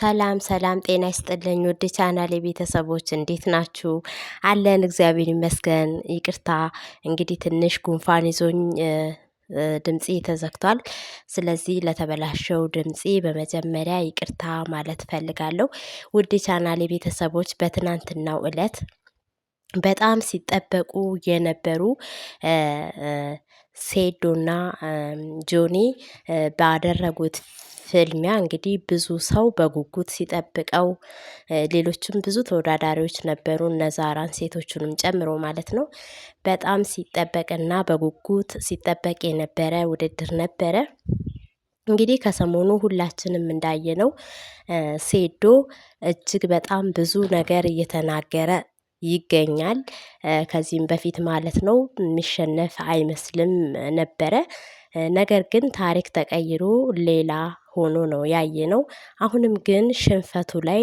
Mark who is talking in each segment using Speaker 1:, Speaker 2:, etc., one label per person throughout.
Speaker 1: ሰላም ሰላም፣ ጤና ይስጥልኝ ውድ ቻናል የቤተሰቦች እንዴት ናችሁ? አለን እግዚአብሔር ይመስገን። ይቅርታ እንግዲህ ትንሽ ጉንፋን ይዞኝ ድምፄ ተዘግቷል። ስለዚህ ለተበላሸው ድምፄ በመጀመሪያ ይቅርታ ማለት ፈልጋለሁ። ውድ ቻናል የቤተሰቦች በትናንትናው እለት በጣም ሲጠበቁ የነበሩ ሴዶና ጆኒ ባደረጉት ፍልሚያ እንግዲህ ብዙ ሰው በጉጉት ሲጠብቀው፣ ሌሎችም ብዙ ተወዳዳሪዎች ነበሩ እነዛራን ሴቶቹንም ጨምሮ ማለት ነው። በጣም ሲጠበቅና በጉጉት ሲጠበቅ የነበረ ውድድር ነበረ። እንግዲህ ከሰሞኑ ሁላችንም እንዳየነው ሴዶ እጅግ በጣም ብዙ ነገር እየተናገረ ይገኛል። ከዚህም በፊት ማለት ነው የሚሸነፍ አይመስልም ነበረ። ነገር ግን ታሪክ ተቀይሮ ሌላ ሆኖ ነው ያየነው። አሁንም ግን ሽንፈቱ ላይ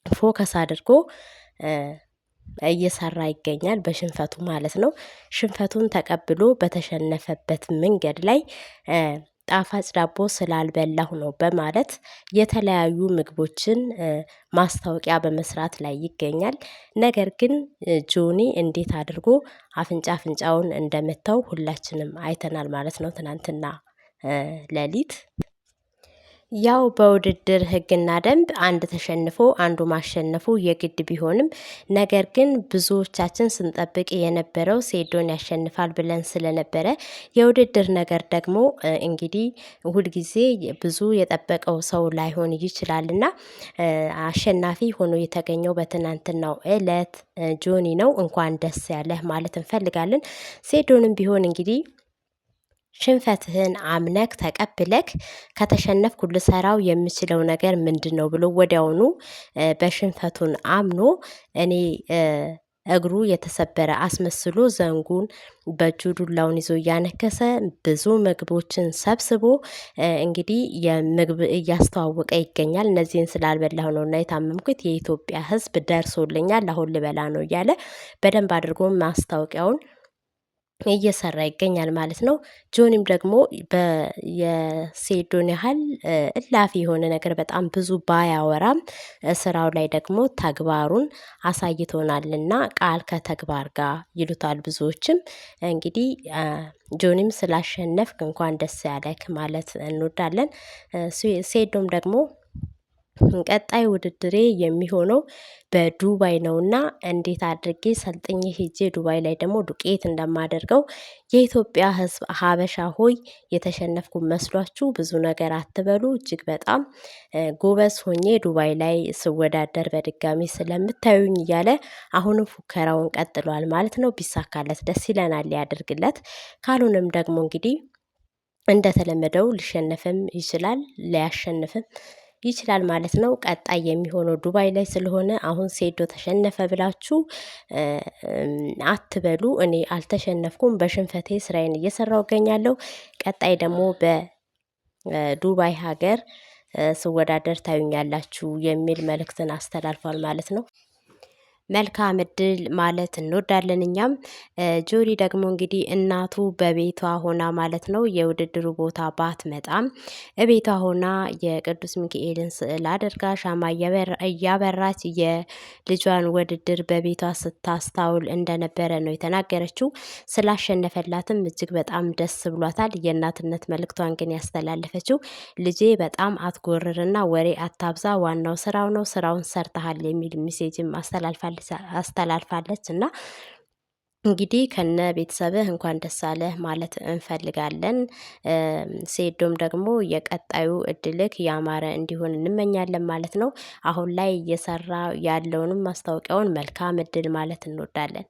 Speaker 1: focus አድርጎ እየሰራ ይገኛል። በሽንፈቱ ማለት ነው። ሽንፈቱን ተቀብሎ በተሸነፈበት መንገድ ላይ ጣፋጭ ዳቦ ስላልበላሁ ነው በማለት የተለያዩ ምግቦችን ማስታወቂያ በመስራት ላይ ይገኛል። ነገር ግን ጆኒ እንዴት አድርጎ አፍንጫ አፍንጫውን እንደመታው ሁላችንም አይተናል ማለት ነው። ትናንትና ሌሊት ያው በውድድር ሕግና ደንብ አንድ ተሸንፎ አንዱ ማሸነፉ የግድ ቢሆንም ነገር ግን ብዙዎቻችን ስንጠብቅ የነበረው ሴዶን ያሸንፋል ብለን ስለነበረ የውድድር ነገር ደግሞ እንግዲህ ሁልጊዜ ብዙ የጠበቀው ሰው ላይሆን ይችላልና አሸናፊ ሆኖ የተገኘው በትናንትናው እለት ጆኒ ነው። እንኳን ደስ ያለህ ማለት እንፈልጋለን። ሴዶንም ቢሆን እንግዲህ ሽንፈትህን አምነክ ተቀብለክ ከተሸነፍኩ ልሰራው የምችለው ነገር ምንድን ነው ብሎ ወዲያውኑ በሽንፈቱን አምኖ እኔ እግሩ የተሰበረ አስመስሎ ዘንጉን በእጁ ዱላውን ይዞ እያነከሰ ብዙ ምግቦችን ሰብስቦ እንግዲህ የምግብ እያስተዋወቀ ይገኛል። እነዚህን ስላልበላሁ ነው እና የታመምኩት የኢትዮጵያ ሕዝብ ደርሶልኛል፣ አሁን ልበላ ነው እያለ በደንብ አድርጎ ማስታወቂያውን እየሰራ ይገኛል ማለት ነው። ጆኒም ደግሞ የሴዶን ያህል እላፊ የሆነ ነገር በጣም ብዙ ባያወራም ስራው ላይ ደግሞ ተግባሩን አሳይቶናልና ቃል ከተግባር ጋር ይሉታል ብዙዎችም። እንግዲህ ጆኒም ስላሸነፍክ እንኳን ደስ ያለክ ማለት እንወዳለን። ሴዶም ደግሞ ቀጣይ ውድድሬ የሚሆነው በዱባይ ነውና እንዴት አድርጌ ሰልጥኜ ሄጄ ዱባይ ላይ ደግሞ ዱቄት እንደማደርገው የኢትዮጵያ ሕዝብ ሀበሻ ሆይ የተሸነፍኩ መስሏችሁ ብዙ ነገር አትበሉ። እጅግ በጣም ጎበዝ ሆኜ ዱባይ ላይ ስወዳደር በድጋሚ ስለምታዩኝ እያለ አሁንም ፉከራውን ቀጥሏል ማለት ነው። ቢሳካለት ደስ ይለናል፣ ያደርግለት። ካልሆነም ደግሞ እንግዲህ እንደተለመደው ሊሸነፍም ይችላል ሊያሸንፍም ይችላል ማለት ነው። ቀጣይ የሚሆነው ዱባይ ላይ ስለሆነ አሁን ሴዶ ተሸነፈ ብላችሁ አትበሉ። እኔ አልተሸነፍኩም። በሽንፈቴ ስራዬን እየሰራው እገኛለሁ። ቀጣይ ደግሞ በዱባይ ሀገር ስወዳደር ታዩኛላችሁ የሚል መልእክትን አስተላልፏል ማለት ነው። መልካም እድል ማለት እንወዳለን። እኛም ጆሪ ደግሞ እንግዲህ እናቱ በቤቷ ሆና ማለት ነው የውድድሩ ቦታ ባትመጣም እቤቷ ሆና የቅዱስ ሚካኤልን ስዕል አድርጋ ሻማ እያበራች የልጇን ውድድር በቤቷ ስታስታውል እንደነበረ ነው የተናገረችው። ስላሸነፈላትም እጅግ በጣም ደስ ብሏታል። የእናትነት መልእክቷን ግን ያስተላለፈችው ልጄ በጣም አትጎርርና ወሬ አታብዛ፣ ዋናው ስራው ነው፣ ስራውን ሰርተሃል የሚል message ም አስተላልፋለች። አስተላልፋለች እና እንግዲህ ከነ ቤተሰብህ እንኳን ደስ አለህ ማለት እንፈልጋለን። ሴዶም ደግሞ የቀጣዩ እድልክ ያማረ እንዲሆን እንመኛለን ማለት ነው። አሁን ላይ እየሰራ ያለውንም ማስታወቂያውን መልካም እድል ማለት እንወዳለን።